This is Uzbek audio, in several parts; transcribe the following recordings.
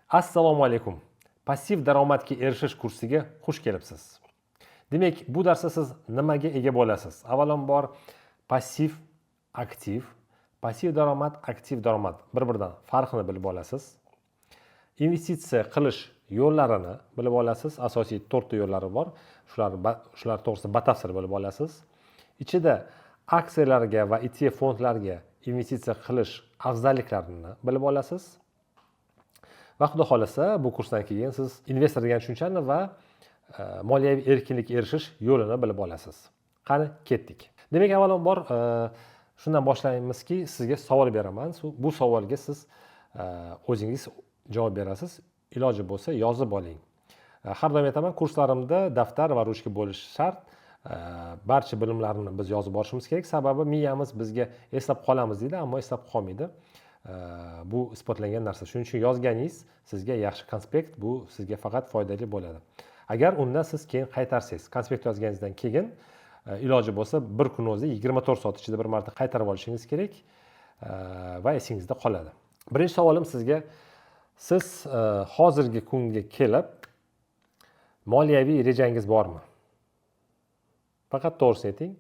Assalomu alaykum. Passiv daromadga erishish kursiga xush kelibsiz. Demak, bu darsda siz nimaga ega bo'lasiz? Avvalambor passiv, aktiv, passiv daromad, aktiv daromad bir-biridan farqini bilib olasiz. Investitsiya qilish yo'llarini bilib olasiz. Asosiy 4 ta yo'llari bor. Shular to'g'risida batafsil bilib olasiz. Ichida aksiyalarga va ETF fondlarga investitsiya qilish afzalliklarini bilib olasiz. Va xudo xohlasa, bu kursdan keyin siz investor degan tushunchani va moliyaviy erkinlikka erishish yo'lini bilib olasiz. Qani, ketdik. Demak, avvalambor shundan boshlaymizki, sizga savol beraman. Bu savolga siz o'zingiz javob berasiz. Iloji bo'lsa yozib oling. Har doim aytaman, kurslarimda daftar va ruchka bo'lishi shart. Barcha bilimlarni biz yozib borishimiz kerak. Sababi miyamiz bizga eslab qolamiz deydi, ammo eslab qolmaydi. Bu isbotlangan narsa. Shuning uchun yozganingiz sizga yaxshi konspekt, bu sizga faqat foydali bo'ladi. Agar undan siz keyin qaytarsangiz, konspekt yozganingizdan keyin iloji bo'lsa bir kun o'zida 24 soat ichida bir marta qaytarib olishingiz kerak va esingizda qoladi. Birinchi savolim sizga, siz hozirgi kunga kelib moliyaviy rejangiz bormi? Faqat to'g'risini ayting.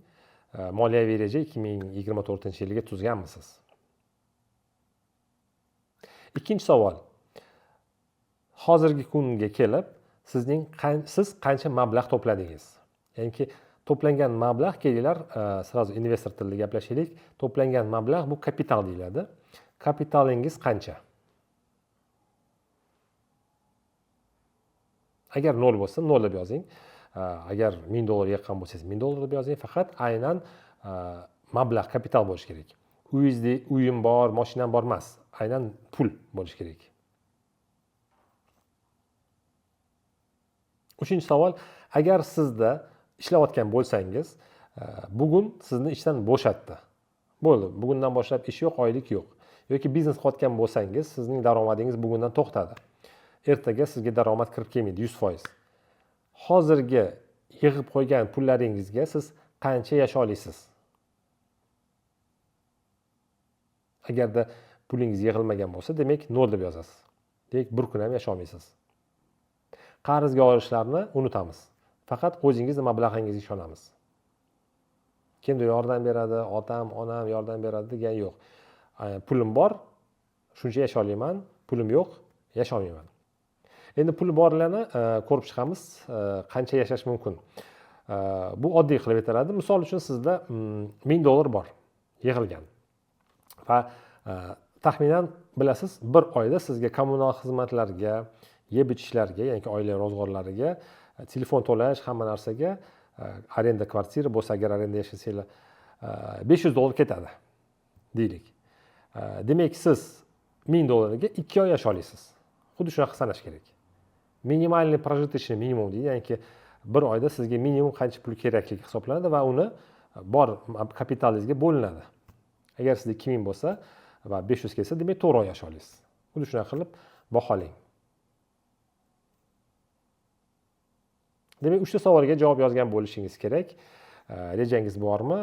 Moliyaviy reja 2024-yilga tuzganmisiz? Ikkinchi savol. Hozirgi kunga kelib siz qancha mablag' to'pladingiz? Ya'niki to'plangan mablag', kelinglar, сразу investor tilida gaplashaylik. To'plangan mablag' bu kapital deyiladi. Kapitalingiz qancha? Agar 0 bo'lsa, 0 deb yozing. Agar ming dollar yiqqan bo'lsangiz, ming dollar deb yozing. Faqat aynan mablag', kapital bo'lishi kerak. Uyingizda uyim bor, mashinam bor emas. Aynan pul bo'lishi kerak. Uchinchi savol, agar sizda ishlayotgan bo'lsangiz, bugun sizni ishdan bo'shatdi. Bo'ldi, bugundan boshlab ish yo'q, oylik yo'q. Yoki biznes qilayotgan bo'lsangiz, sizning daromadingiz bugundan to'xtadi. Ertaga sizga daromad kirib kelmaydi 100%. Hozirgi yig'ib qo'ygan pullaringizga siz qancha yasha olasiz? Agarda pulingiz yig'ilmagan bo'lsa, demak 0 deb yozasiz. Demak, bir kun ham yasha olmaysiz. Qarzga olishlarni unutamiz. Faqat o'zingiz mablag'ingizga ishonamiz. Kimdir yordam beradi, otam, onam yordam beradi degan yo'q. Pulim bor, shuncha yasha olaman, pulim yo'q, yasha olmayman. Endi puli borlarni ko'rib chiqamiz, qancha yashash mumkin. Bu oddiy qilib aytiladi. Misol uchun sizda ming dollar bor yig'ilgan. Va taxminan bilasiz, bir oyda sizga kommunal xizmatlarga, yeb ichishlarga, ya'ni oila ro'zg'orlariga, telefon to'lash, hamma narsaga, arenda kvartira bo'lsa, agar arenda yashasanglar, 500 dollar ketadi deylik. Demak, siz ming dollarga 2 oy yasha olasiz. Xuddi shunaqa sanash kerak. Minimalniy прожиточный minimum deydi, ya'niki bir oyda sizga minimum qancha pul kerakligi hisoblanadi va uni bor kapitalingizga bo'linadi. Agar sizda 2000 bo'lsa va 500 kelsa, demak 4 oy yasha olasiz. Xuddi shunaqa qilib baholang. Demak, 3 ta savolga javob yozgan bo'lishingiz kerak. Rejangiz bormi?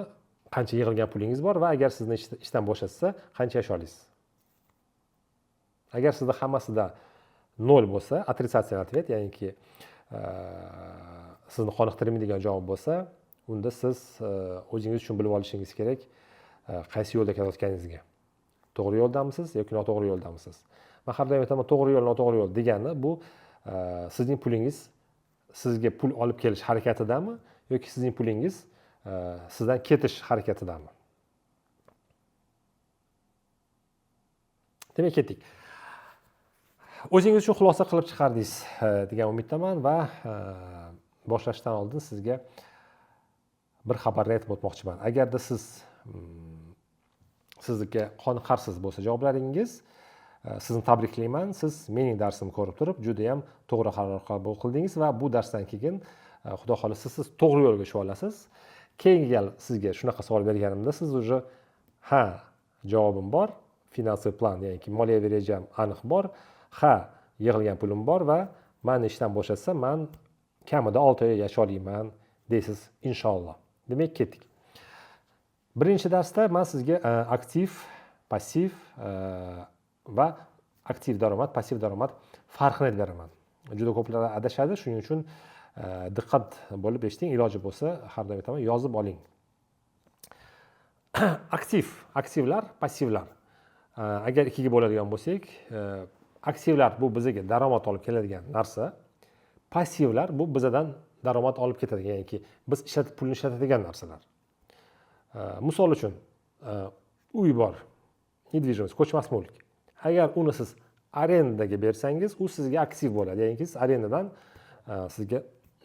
Qancha yig'ilgan pulingiz bor va agar sizni ishdan bo'shatsa, qancha yasha olasiz? Agar sizda hammasida 0 bo'lsa, отрицательный ответ, ya'niki sizni qoniqtirmaydigan javob bo'lsa, unda siz o'zingiz uchun bilib olishingiz kerak, qaysi yo'lda ketayotganingizga. To'g'ri yo'ldamisiz yoki noto'g'ri yo'ldamisiz? Men har doim aytaman, to'g'ri yo'l, noto'g'ri yo'l degani bu sizning pulingiz sizga pul olib kelish harakatidami yoki sizning pulingiz sizdan ketish harakatidami? Demak, ketdik. O'zingiz uchun xulosa qilib chiqardingiz degan umiddaman va boshlashdan oldin sizga bir xabarni aytib o'tmoqchiman. Agarda sizniki qoniqarsiz bo'lsa javoblaringiz, sizni tabriklayman. Siz mening darsimni ko'rib turib juda ham to'g'ri qaror qabul qildingiz va bu darsdan keyin xudo xohlasa siz to'g'ri yo'lga tusha olasiz. Keyingi gal sizga shunaqa savol berganimda siz уже ha, javobim bor, finansiy plan, ya'ni moliyaviy rejam aniq bor, ha, yig'ilgan pulim bor va meni ishdan bo'shatsa, men kamida 6 oy yasha olaman deysiz inshaalloh. Demak, ketdik. Birinchi darsda men sizga aktiv, passiv va Aktiv daromad, passiv daromad farqini aytib beraman. Juda ko'plar adashadi, shuning uchun diqqat bo'lib eshiting. Iloji bo'lsa, har doim aytaman, yozib oling. Aktiv, aktivlar, passivlar. Agar ikkiga bo'ladigan bo'lsak, aktivlar bu bizga daromad olib keladigan narsa, passivlar bu bizadan daromad olib ketadigan, ya'niki biz ishlatib, pulni ishlatadigan narsalar. Misol uchun, uy bor, недвижимость, ko'chmas mulk. Agar uni siz arendaga bersangiz, u sizga aktiv bo'ladi, ya'niki siz arendadan sizga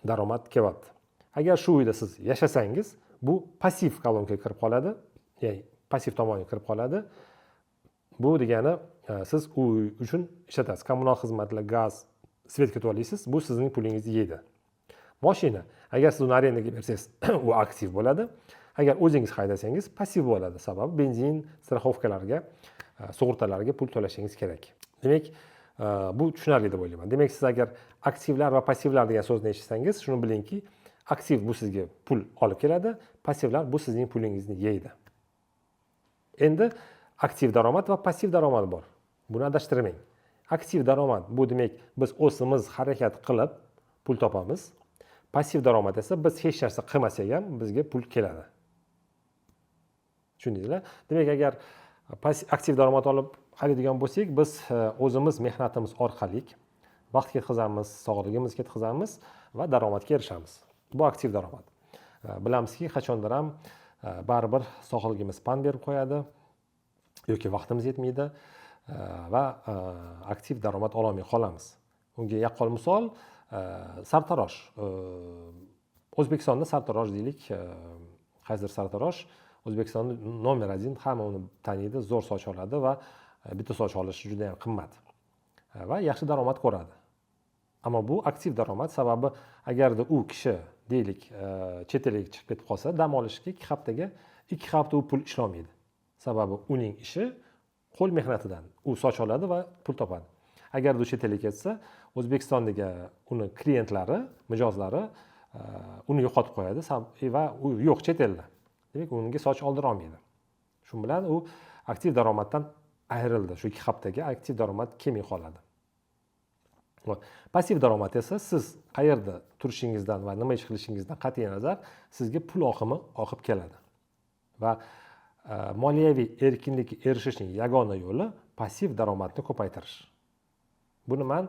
daromad kelyapti. Agar shu uyda siz yashasangiz, bu passiv колонка ga kirib qoladi, ya'ni passiv tomonga kirib qoladi. Bu degani siz uy uchun ishlatasiz, kommunal xizmatlar, gaz, свет ga to'laysiz, bu sizning pulingizni yeydi. Moshina, agar siz uni arendaga bersangiz, u aktiv bo'ladi. Agar o'zingiz haydasangiz, passiv bo'ladi, sababi benzin, страховка larga, sug'urtalarga pul to'lashingiz kerak. Demak, bu tushunarli deb o'ylayman. Demak, siz agar aktivlar va passivlar degan so'zni eshitsangiz, shuni bilingki, aktiv bu sizga pul olib keladi, passivlar bu sizning pulingizni yeydi. Endi aktiv daromad va passiv daromad bor, buni adashtirmang. Aktiv daromad bu demak biz o'zimiz harakat qilib pul topamiz. Passiv daromad esa biz hech narsa qilmasak ham bizga pul keladi. Tushundingizlar? Demak, agar aktiv daromad olib qaraydigan bo'lsak, biz o'zimiz mehnatimiz orqali vaqt ketkazamiz, sog'lig'imizni ketkazamiz va daromadga erishamiz. Bu aktiv daromad. Bilamizki, qachondir ham baribir sog'lig'imiz pand berib qo'yadi yoki vaqtimiz yetmaydi va aktiv daromad ololmay qolamiz. Unga yaqqol misol sartarosh. O'zbekistonda sartarosh deylik, qaysidir sartarosh O'zbekistonda номер один, hamma uni taniydi, zo'r soch oladi va bitta soch olishi juda yam qimmat va yaxshi daromad ko'radi. Ammo bu aktiv daromad, sababi agarda u kishi, deylik, chet elga chiqib ketib qolsa dam olishga 2 haftaga, 2 hafta u pul ishlolmaydi, sababi uning ishi qo'l mehnatidan, u soch oladi va pul topadi. Agarda u chet elga ketsa, O'zbekistondagi uni klientlari, mijozlari uni yo'qotib qo'yadi va u yo'q chet elda, demak, unga soch oldira olmaydi. Shu bilan u aktiv daromaddan ayrildi, shu 2 haftaga aktiv daromad kelmay qoladi. Passiv daromad esa siz qayerda turishingizdan va nima ish qilishingizdan qat'iy nazar sizga pul oqimi oqib keladi va moliyaviy erkinlikka erishishning yagona yo'li passiv daromadni ko'paytirish. Buni man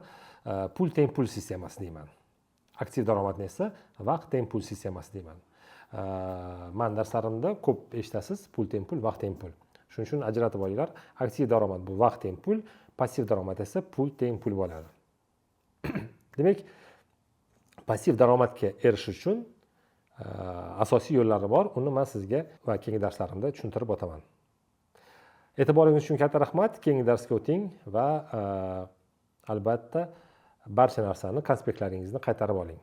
pul teng pul sistemasi deyman, aktiv daromadni esa vaqt teng pul sistemasi deyman. Man darslarimda ko'p eshitasiz: pul teng pul, vaqt teng pul. Shuning uchun ajratib olinglar: aktiv daromad bu vaqt teng pul, passiv daromad esa pul teng pul bo'ladi. Demak, passiv daromadga erishish uchun asosiy yo'llari bor. Uni man sizga va keyingi darslarimda tushuntirib o'taman. E'tiboringiz uchun katta rahmat. Keyingi darsga o'ting va albatta barcha narsani, konspektlaringizni qaytarib oling.